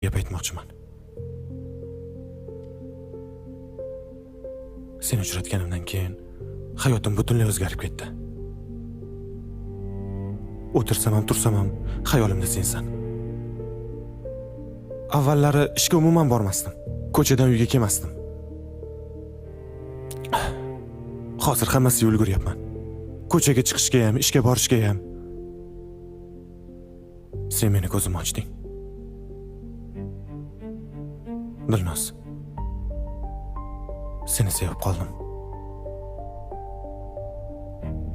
Gap aytmoqchiman. Seni uchratganimdan keyin hayotim butunlay o'zgarib ketdi. O'tirsam ham, tursam ham xayolimda sensan. Avvallari ishga umuman bormasdim. Ko'chadan uyga kelmasdim. Hozir hammasiga ulguryapman. Ko'chaga chiqishga ham, ishga borishga ham. Sen meni ko'zimni ochding. Dilnoz. Seni sevib qoldim.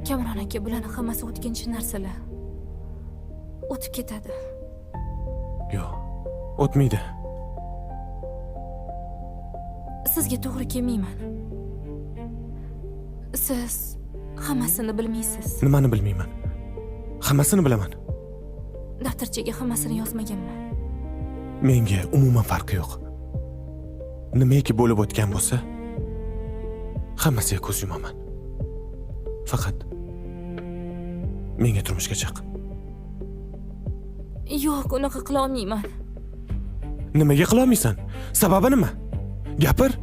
Kamron aka, bularni hammasi o'tkinchi narsalar. O'tib ketadi. Yo'q, o'tmaydi. Sizga to'g'ri kelmayman. Siz hammasini bilmaysiz. Nimani bilmayman? Hammasini bilaman. Daftarchaga hammasini yozmaganman. Menga umuman farqi yo'q. Nimaiki bo'lib o'tgan bo'lsa, hammasiga ko'z yumaman. Faqat menga turmushga chiq. Yo'q, unaqa qila olmayman. Nimaga qila olmaysan? Sababi nima? Gapir.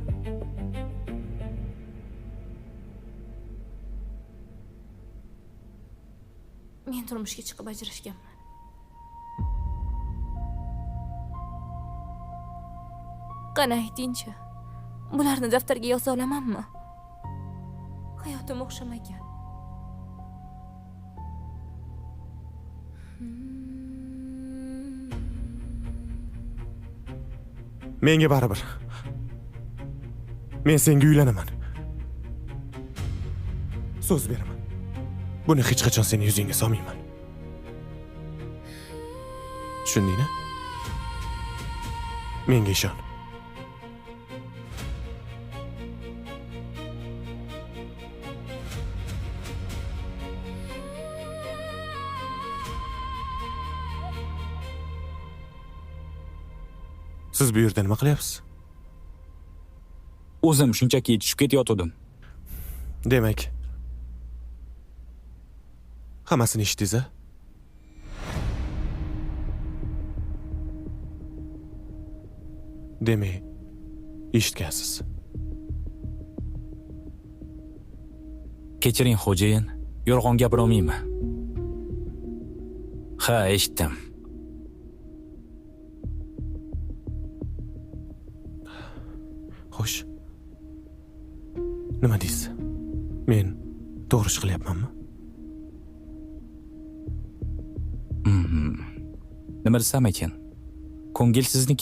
Men turmushga chiqib ajrashganman. Qani aytingchi, bularni daftarga yoza olamanmi? Hayotim o'xshamagan. Menga baribir. Men senga uylanaman. So'z beraman. Buni hech qachon seni yuzingga solmayman. Tushundingmi? Menga ishon. Siz bu yerda nima qilyapsiz? O'zim shunchaki tushib ketayotgandim. Demak, hammasini eshitdingiz, a? Demak, eshitgansiz. Kechiring xo'jayin, yolg'on gapirolmayman. Ha, eshitdim. Xo'sh. Nima deysiz? Men to'g'ri ish qilyapmanmi? Nima desam ekan? Ko'ngil sizniki.